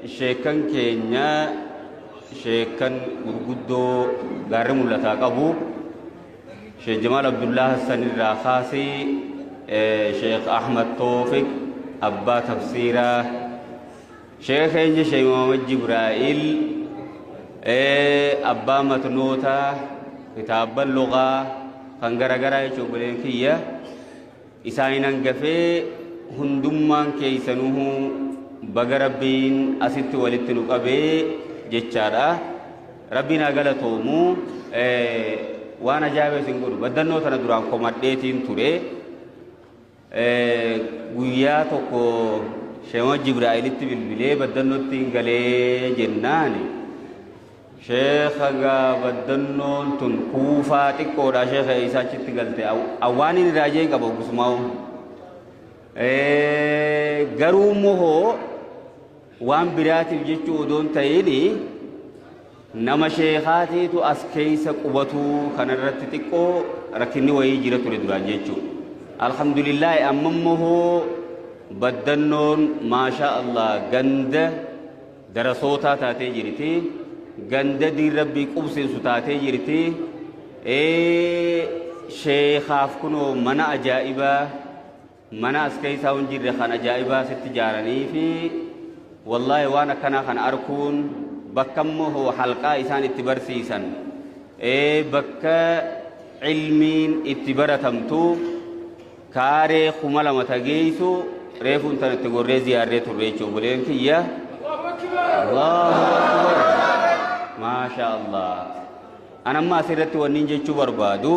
Sheekkan keenya sheekkan gurguddoo gaarri mul'ataa qabu Sheekh Jamaal Abdullaa Hassan irraa kaasee Sheekh Ahmad Toofiq abbaa tafsiiraa, sheekha keenya Sheekh Muhammad Jibraa'il abbaa matnootaa kitaabban lugaa kan garagaraa jechuun obboleen kiyya isaanin hangafee hundummaan keeysanuhu baga Rabbiin asitti walitti nu qabee jechaadha. Rabbiin haa galatoomu. Waan ajaa'iba isin godhu baddannoo tana duraan komadheetiin ture. Guyyaa tokko Sheema Jibraa'ilitti bilbilee baddannootti hin galee jennaani. Sheekha gaa baddannoon tun kuufaa xiqqoodha sheekha isaa achitti galte awwaan inni raajee hin qabu gusumaa'u. Garuu immoo waan biraatiif jechuu odoon ta'in nama sheekaatiitu as keessa qubatuu kanarratti xiqqoo rakkinni wayii jira ture duraan jechuudha. Alhamdulillaahi amma immoo baddannoon maashaa Allah ganda darasootaa taatee jirti. Ganda diin Rabbii qubsiisu taatee jirti. Sheekaaf kunoo mana ajaa'ibaa mana as keessaa hin jirre kan ajaa'ibaa sitti ijaaranii fi wallaahi waan akkanaa kan arkuun bakka immoo halqaa isaan itti barsiisan, bakka ilmiin itti baratamtu kaaree 2000 tageessu reefuun tan itti gorree ziyaarree turre jechuun obboleen kiyya. Allahu akbar. Maasha Allah. Anamma asirratti wannin jechuu barbaadu,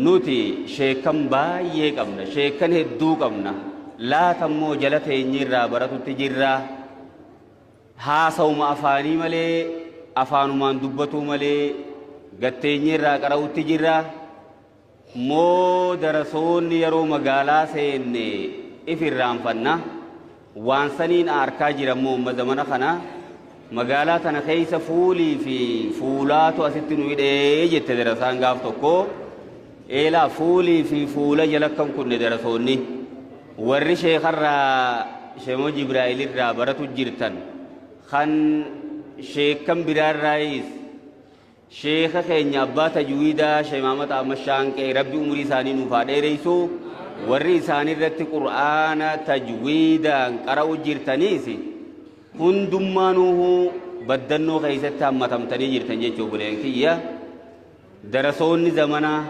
nuti sheekkan baay'ee qabna, sheekkan hedduu qabna. Laata immoo jala teenyirraa baratutti jirra? Haasawuma afaanii malee, afaanumaan dubbatuu malee gatteenyirraa qara'utti jirra moo darasoonni yeroo magaalaa seenne if irraanfanna? Waan saniin arkaa jira immoo amma zamana kana magaalaa tana keessa fuulii fi fuulaatu asitti nu hidhee jette darasaan gaaf tokko. Eelaa fuulii fi fuula jala kan kunne darasoonni warri sheekarraa Sheemoo Jibraa'il irraa baratu jirtan, kan sheekkan biraarraayis, sheeka keenya abbaa tajwiidaa Sheekh Mahamad Ahmad Shaanqee Rabbi umurii isaanii nuuf haa dheereysu, warri isaan irratti Qur'aana tajwiidaan qara'u jirtaniis hundummaanuuhu baddannoo keessatti hammatamtanii jirtan jechuu obboleen kiyya. Darasoonni zamanaa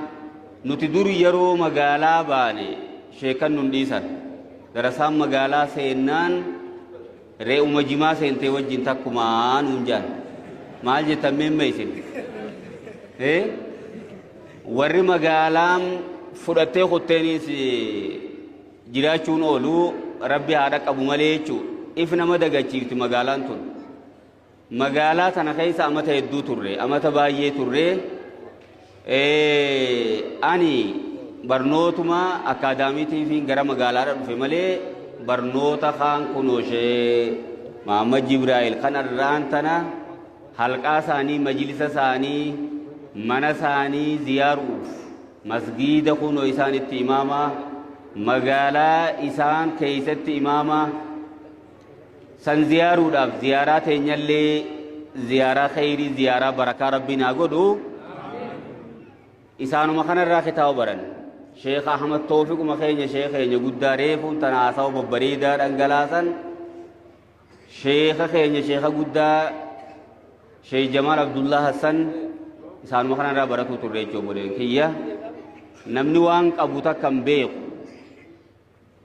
nuti dur yeroo magaalaa baane sheekan nun dhiisan. Darasaan magaalaa seennaan re'uma jimaa seentee wajjin takkumaa nuun jaan. Maal jettan meemma isin? Warri magaalaan fudhattee kutteeniis jiraachuun oolu, Rabbi haadha qabu malee jechuudha. If nama dagachiifti magaalaan tun. Magaalaa tana keessa amata hedduu turre, amata baay'ee turre. Ani barnootuma akkaadaamiitiifiin gara magaalaadha dhufe malee barnoota kaan kunoo ishee Mahammad Jibraa'il kan arraan tana halqaa isaanii, majlisa isaanii, mana isaanii ziyaaruuf masgiida kunoo isaan itti imaama, magaalaa isaan keessatti imaama san ziyaaruudhaaf, ziyaaraa teenyallee ziyaaraa kheyrii, ziyaaraa barakaa Rabbiin haa godhu. Isaanuma kanarraa kitaaba baran. Sheekh Ahmad Toofiquma keenya, sheekh keenya guddaa reefuun tana haasawa babbareedaa dhangalaasan, sheekha keenya sheekha guddaa Sheekh Jamaal Abdullah Hassan isaanuma kanarraa baratuu turre jechuu obboleen kiyya. Namni waan qabu takka hin beeku.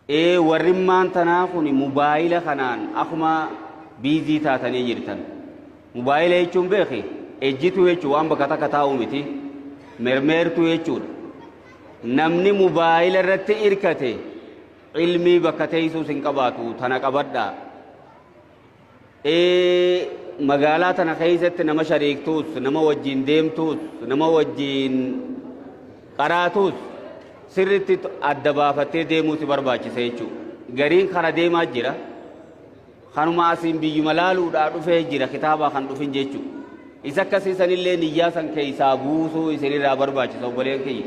Ee warrimmaan tanaa kun mubaayila kanaan akuma biizii taatanii jirtan. Mubaayila jechuun beeki ejjituu jechuun waan bakka takka taa'u miti. Mermeertuu jechuudha. Namni mubaayila irratti irkate ilmii bakka teessuus hin qabaatu, tana qabadhaa. Ee magaalaa tana keessatti nama shariiktuus, nama wajjin deemtuus, nama wajjin qaraatuus sirriitti adda baafattee deemuu si barbaachisa jechuudha. Gariin kana deemaa jira. Kanuma asiin biyyuma laaluudhaa dhufee jira, kitaabaa kan dhufin jechuudha. Isa akkasii sanillee niyyaa san keessaa buusuu isinirraa barbaachisa obboleen kiyya.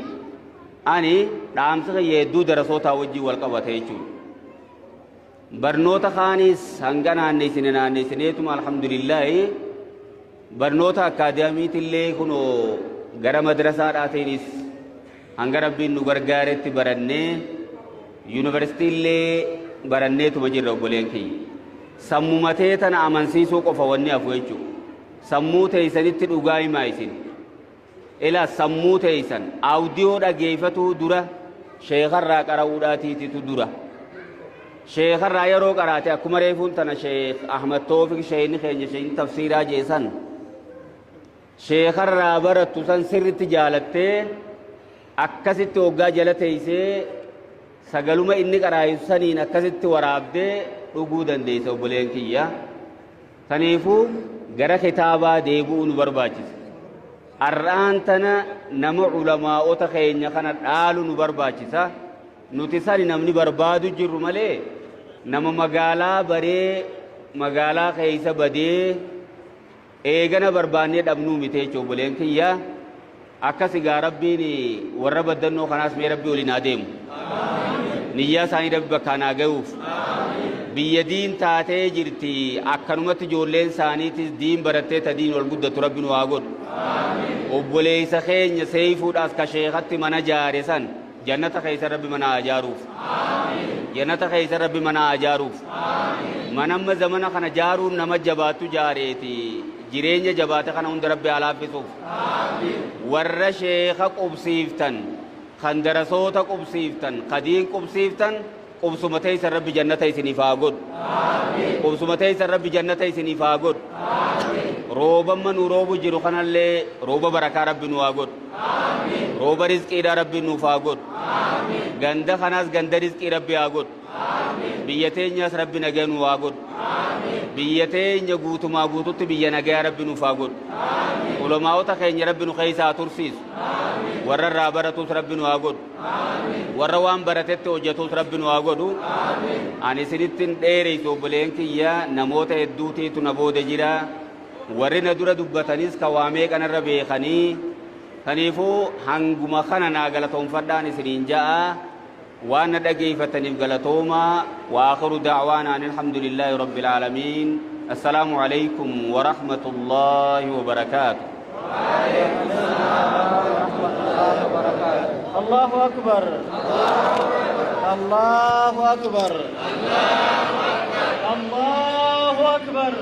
Ani dhaamsa kiyya hedduu darasootaa wajjin wal qabata jechuudha. Barnoota kaanis hanga naanneessine naanneessineetuma alhamdulillaahi barnoota akkaadaamiitillee kunoo gara madrasaadhaatiinis hanga Rabbiin nu gargaaretti barannee yuunivarsiitiillee baranneetuma jirra obboleen kiyya. Sammuma tee tana amansiisuu qofa wanni hafu jechuudha. Sammuu teessanitti dhugaa himaa isin. Ila sammuu teessan audiyoo dhageeffatuu dura sheekarraa qara'uudhaatiititu dura. Sheekarraa yeroo qaraate akkuma reefuun tana Sheekh Ahmad Toofiq sheekni keenya sheekni tafsiiraa jeesan sheekarraa barattu san sirritti jaalattee akkasitti hoggaa jala teessee sagaluma inni qaraayu saniin akkasitti waraabdee dhuguu dandeessa obboleen kiyya. Kaniifuu gara kitaabaa deebi'uu nu barbaachisa. Ar'aan tana nama ulamaa'ota keenya kana dhaalu nu barbaachisa. Nuti sani namni barbaadu jirru malee nama magaalaa baree magaalaa keessa badee eegana barbaannee dhabnuu miti jechuudha obboleen kiyya. Akkas egaa Rabbiin warra baddannoo kanaas mee Rabbi waliin haa deemu. Niyyaa isaanii Rabbi bakkaan haa ga'uuf. Biyya diin taatee jirti akkanumatti ijoolleen isaaniitis diin barattee ta diin ol guddatu Rabbi nu haa godhu. Obboleessa keenya seefuudhaas ka sheekatti mana jaare san jannata keessa Rabbi mana haa jaaruuf. Jannata keessa Rabbi mana haa jaaruuf. Manamma zamana kana jaaruun nama jabaattu jaareeti. Jireenya jabaate kana hunda Rabbi haa laaffisuuf. Warra sheeka qubsiiftan, kan darasoota qubsiiftan, ka diin qubsiiftan, qubsuma teessan Rabbi jannata isiniif haa godhu. Qubsuma teessan Rabbi jannata isiniif haa godhu. Roobamma nu roobu jiru kanallee rooba barakaa Rabbi nu haa godhu. Rooba rizqiidhaa Rabbi nuuf haa godhu. Ganda kanaas ganda rizqii Rabbi haa godhu. Biyya teenyaas Rabbi nagaa nu haa godhu. Biyya teenya guutumaa guututti biyya nagaa Rabbi nuuf haa godhu. Ulamaa'ota keenya Rabbi nu keessa haa tursiisu. Warra irraa baratus Rabbi nu haa godhu. Warra waan baratetti hojjetus Rabbi nu haa godhu. Ani isinitti hin dheereysu obboleen kiyya, namoota hedduutiitu na booda jira. Warri na dura dubbatanis ka waa meeqanarra beekanii. Kaniifuu hanguma kana naa galatoonfadhaan isiniin ja'a. Waan na dhageeffataniif galatoomaa. Wa aakhiru da'waanaa anil hamdulillaahi rabbil aalamiin. Assalaamu alaykum wa rahmatullaahi wa barakaatu. Allahu akbar. Allahu akbar. Allahu akbar.